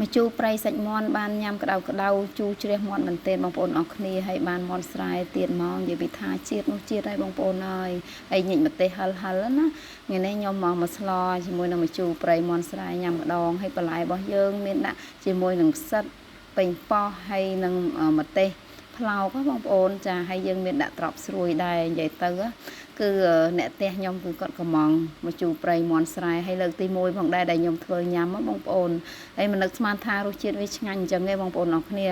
ម្ជូរព្រៃសាច់មាន់បានញ៉ាំក្តៅក្តៅជូរជ្រះមាត់មែនទែនបងប្អូនអរគ្នាហើយបានមាន់ស្រែទៀតហ្មងនិយាយពីថាជាតិនោះជាតិហើយបងប្អូនហើយហើយញិចម្ទេសហិលហិលណាថ្ងៃនេះខ្ញុំមកស្លជាមួយនឹងម្ជូរព្រៃមាន់ស្រែញ៉ាំម្ដងហើយបន្លែរបស់យើងមានដាក់ជាមួយនឹងផ្សិតប៉េងប៉ោះហើយនឹងម្ទេសផ្លោកបងប្អូនចាហើយយើងមានដាក់ត្រប់ស្រួយដែរនិយាយទៅគឺអ្នកផ្ទះខ្ញុំគឺគាត់កំងមកជូរព្រៃមាន់ស្រែហើយលើកទី1ផងដែរដែលខ្ញុំធ្វើញ៉ាំបងប្អូនហើយមិននឹកស្មានថារសជាតិវាឆ្ងាញ់អញ្ចឹងទេបងប្អូនអរគ្នា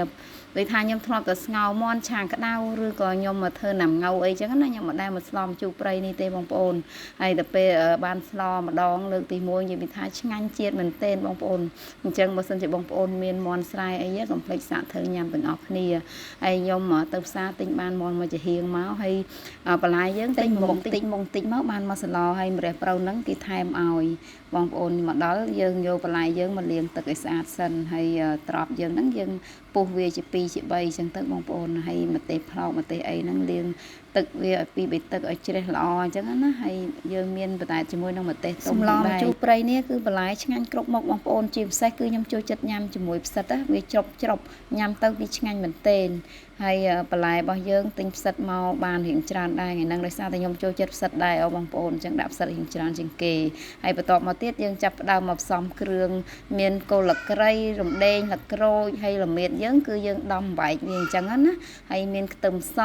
ដូចថាខ្ញុំធ្លាប់តែស្ងោរមាន់ឆាក្តៅឬក៏ខ្ញុំមកធ្វើណាំងៅអីចឹងណាខ្ញុំមិនដែលមកស្លម្ជូរព្រៃនេះទេបងប្អូនហើយដល់ពេលបានស្លម្ដងលើកទី1និយាយពីថាឆ្ងាញ់ជាតិមែនទែនបងប្អូនអញ្ចឹងបើសិនជាបងប្អូនមានមាន់ស្រែអីកុំភ្លេចសាកធ្វើញ៉ាំទាំងអស់គ្នាហើយខ្ញុំទៅផ្សារទិញបានមាន់មួយចំហៀងមកហើយបន្លែយើងទិញមុងតិចមុងតិចមកបានមកសឡហើយម្រះព្រៅហ្នឹងគេថែមឲ្យបងប្អូនមកដល់យើងយកបន្លែយើងមកលាងទឹកឲ្យស្អាតសិនហើយត្រប់យើងហ្នឹងយើងពុះវាជា2ជា3អញ្ចឹងទៅបងប្អូនហើយម្ទេសផ្លោកម្ទេសអីហ្នឹងលាងទឹកវាឲ្យពីរបីទឹកឲ្យជ្រះល្អអញ្ចឹងណាហើយយើងមានបន្តែជាមួយនឹងម្ទេសទុំដែរម្ជូរព្រៃនេះគឺបន្លែឆ្ងាញ់គ្រប់មុខបងប្អូនជាពិសេសគឺខ្ញុំចូលចិត្តញ៉ាំជាមួយផ្សិតវាជ្រុបញ៉ាំទៅវាឆ្ងាញ់មែនទែនហើយបន្លែរបស់យើងទិញផ្សិតមកបានរៀងច្រើនដែរថ្ងៃហ្នឹងដោយសារតែខ្ញុំចូលចិត្តផ្សិតដែរអូបងប្អូនអញ្ចឹងដាក់ផ្សិតរៀងច្រើនជាងគេហើយបន្ទាប់មកទៀតយើងចាប់ផ្ដើមមកផ្សំគ្រឿងមានគល់លក្រៃរំដេងលក្រូចហើយល្មៀតយើងគឺយើងដំបែកវាអញ្ចឹងណាហើយមានខ្ទឹមស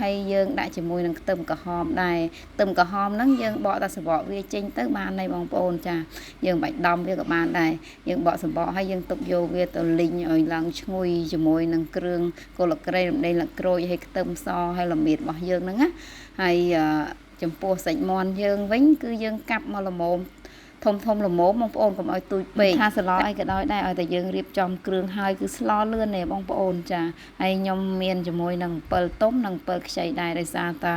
ហើយយើងដាក់ជាមួយនឹងខ្ទឹមក្រហមដែរខ្ទឹមក្រហមហ្នឹងយើងបកតែសបកវាចេញទៅបានហើយបងប្អូនចាយើងបាច់ដំវាក៏បានដែរយើងបកសបកហើយយើងទុកយកវាទៅលីងឲ្យឡើងឈ្ងុយជាមួយនឹងគ្រឿងគល់លក្រៃរំដេងលក្រូចហើយខ្ទឹមសហើយល្មៀតរបស់យើងហ្នឹងណាហើយចំពោះសាច់មាន់យើងវិញគឺយើងកាប់មកល្មមធំធំល្មមបងប្អូនកុំឲ្យទូចពេកថាស្លអីក៏ដោយដែរឲ្យតែយើងរៀបចំគ្រឿងហើយគឺស្លលឿនទេបងប្អូនចាហើយខ្ញុំមានជាមួយនឹងអំពិលទុំនិងអំពិលខ្ចីដែរដោយសារតា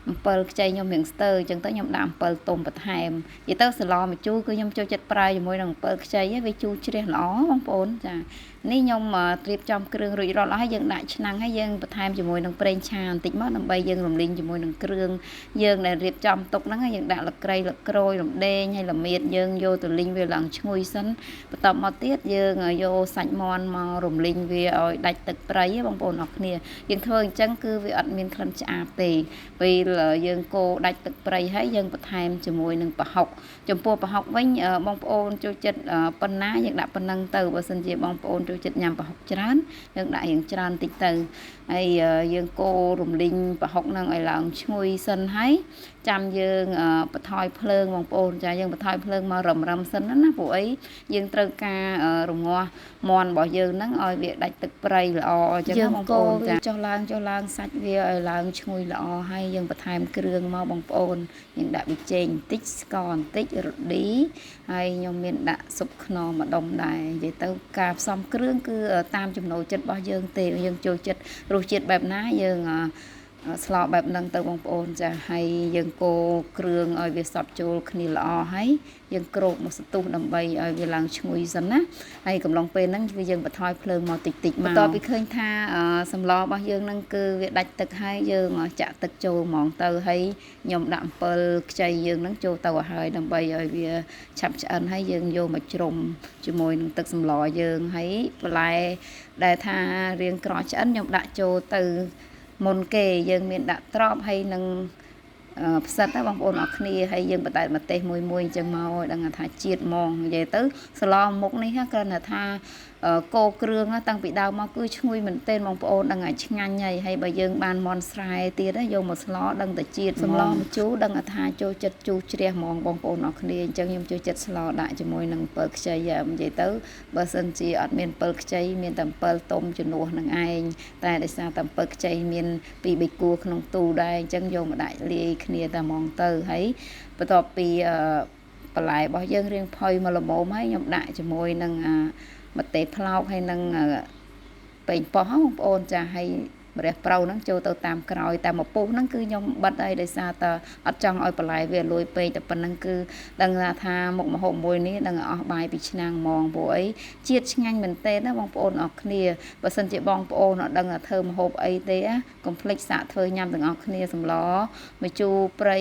អំពិលខ្ចីខ្ញុំរៀងស្ទើអញ្ចឹងទៅខ្ញុំដាក់អំពិលទុំបន្ថែមនិយាយទៅស្លម្ជូរគឺខ្ញុំចូលចិត្តប្រើជាមួយនឹងអំពិលខ្ចីវាជូរជ្រះល្អបងប្អូនចានេះខ្ញុំរៀបចំគ្រឿងរួចរាល់អស់ហើយយើងដាក់ឆ្នាំងហើយយើងបន្ថែមជាមួយនឹងប្រេងឆាបន្តិចមកដើម្បីយើងរំលីងជាមួយនឹងគ្រឿងយើងដែលរៀបចំទុកហ្នឹងយើងដាក់លក្រៃលក្រូចរំដេងហើយល្មៀតយើងយកទៅលីងវាឡើងឈ្ងុយសិនបន្ទាប់មកទៀតយើងយកសាច់មាន់មករំលីងវាឲ្យដាច់ទឹកព្រៃបងប្អូនអរគ្នាយើងធ្វើអញ្ចឹងគឺវាអត់មានក្លិនឆ្អាបទេពេលយើងកូរដាច់ទឹកព្រៃហើយយើងបន្ថែមជាមួយនឹងប្រហុកចំពោះប្រហុកវិញបងប្អូនចូលចិត្តប៉ុណ្ណាយើងដាក់ប៉ុណ្ណឹងទៅបើសិនជាបងប្អូនចូលចិត្តញ៉ាំប្រហុកច្រើនយើងដាក់រៀងច្រើនតិចទៅហើយយើងកូររំលីងប្រហុកនឹងឲ្យឡើងឈ្ងុយសិនហើយចាំយើងបន្ថយភ្លើងបងប្អូនចាយើងបន្ថយភ្លើងមករំរំសិនណាព្រោះអីយើងត្រូវការរងាស់មាន់របស់យើងហ្នឹងឲ្យវាដាច់ទឹកព្រៃល្អអញ្ចឹងបងប្អូនចាចុះឡើងសាច់វាឲ្យឡើងឈ្ងុយល្អហើយយើងបន្ថែមគ្រឿងមកបងប្អូនយើងដាក់ប៊ីចេងបន្តិចស្ករបន្តិចរឌីហើយខ្ញុំមានដាក់ស៊ុបខ្នុរមួយដុំដែរនិយាយទៅការផ្សំគ្រឿងគឺតាមចំណូលចិត្តរបស់យើងទេយើងចូលចិត្តរសជាតិបែបណាយើងស្លបែបហ្នឹងទៅបងប្អូនចាហើយយើងកូរគ្រឿងឲ្យវាសព្វចូលគ្នាល្អហើយយើងគ្របមកស្ទុះដើម្បីឲ្យវាឡើងឈ្ងុយសិនណាហើយកំឡុងពេលហ្នឹងគឺយើងបន្ថយភ្លើងមកតិចតិចមកបន្ទាប់ពីឃើញថាសម្លរបស់យើងហ្នឹងគឺវាដាច់ទឹកហើយយើងចាក់ទឹកចូលហ្មងទៅហើយខ្ញុំដាក់អំពិលខ្ចីយើងហ្នឹងចូលទៅឲ្យហើយដើម្បីឲ្យវាឆាប់ឆ្អិនហើយយើងយកមកជ្រុំជាមួយនឹងទឹកសម្លយើងហើយបន្លែដែលថារៀងក្រឆ្អិនខ្ញុំដាក់ចូលទៅមុនគេយើងមានដាក់ត្រប់ហើយនឹងផ្សិតណាបងប្អូនអរគ្នាហើយយើងបន្តែម្ទេសមួយមួយអញ្ចឹងមកឲ្យដឹងថាជាតិហ្មងនិយាយទៅស្លមុខនេះគ្រាន់តែថាកូរគ្រឿងតាំងពីដើមមកគឺឈ្ងុយមែនទែនបងប្អូនដឹងថាឆ្ងាញ់ហើយហើយបើយើងបានមាន់ស្រែទៀតយកមកស្លដឹងតែជាតិសម្លម្ជូរដឹងថាចូលចិត្តជូរជ្រះហ្មងបងប្អូនអរគ្នាអញ្ចឹងខ្ញុំចូលចិត្តស្លដាក់ជាមួយនឹងអំពិលខ្ចីនិយាយទៅបើសិនជាអត់មានអំពិលខ្ចីមានតែអំពិលទុំជំនួសនឹងឯងតែដោយសារតែអំពិលខ្ចីមានពីរបីគួរក្នុងទូដែរអញ្ចឹងយកមកដាក់លាយគ្នាតែហ្មងទៅហើយបន្ទាប់ពីបន្លែរបស់យើងរៀងផុយមកល្មមហើយខ្ញុំដាក់ជាមួយនឹងម្ទេសផ្លោកហើយនឹងប៉េងប៉ោះបងប្អូនចាហើយម្រះព្រៅហ្នឹងចូលទៅតាមក្រោយតែមកពុះហ្នឹងគឺខ្ញុំបិទហើយដោយសារតែអត់ចង់ឲ្យបន្លែវាលួយពេកតែប៉ុណ្្នឹងគឺដឹងថាមុខម្ហូបមួយនេះដឹងអស់បាយពីឆ្នាំងហ្មងព្រោះអីជាតិឆ្ងាញ់មែនទែនណាបងប្អូនអរគ្នាបើសិនជាបងប្អូនអត់ដឹងថាធ្វើម្ហូបអីទេកុំភ្លេចសាកធ្វើញ៉ាំទាំងអស់គ្នាសម្លម្ជូរព្រៃ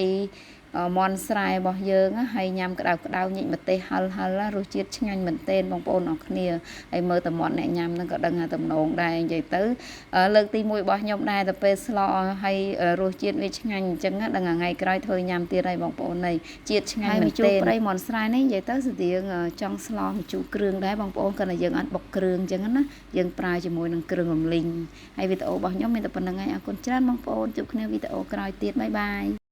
មន់ស្រែរបស់យើងហើយញ៉ាំក្តៅក្តៅញិចម្ទេសហិលហិលរសជាតិឆ្ងាញ់មែនទែនបងប្អូនអរគ្នាហើយមើលតែមាត់អ្នកញ៉ាំហ្នឹងក៏ដឹងថាទំនងដែរនិយាយទៅលើកទី1របស់ខ្ញុំដែរទៅពេលស្លហើយរសជាតិវាឆ្ងាញ់អញ្ចឹងដឹងថ្ងៃក្រោយធ្វើញ៉ាំទៀតហើយបងប្អូននេះជាតិឆ្ងាញ់មែនទែនព្រៃមន់ស្រែនេះនិយាយទៅស្តៀងចង់ស្លម្ជូរគ្រឿងដែរបងប្អូនគ្រាន់តែយើងអត់បុកគ្រឿងអញ្ចឹងណាយើងប្រើជាមួយនឹងគ្រឿងរំលីងហើយវីដេអូរបស់ខ្ញុំមានតែប៉ុណ្្នឹងហើយអរគុណច្រើនបងប្អូនជួបគ្នាវីដេអូក្រោយទៀតបាយបាយ។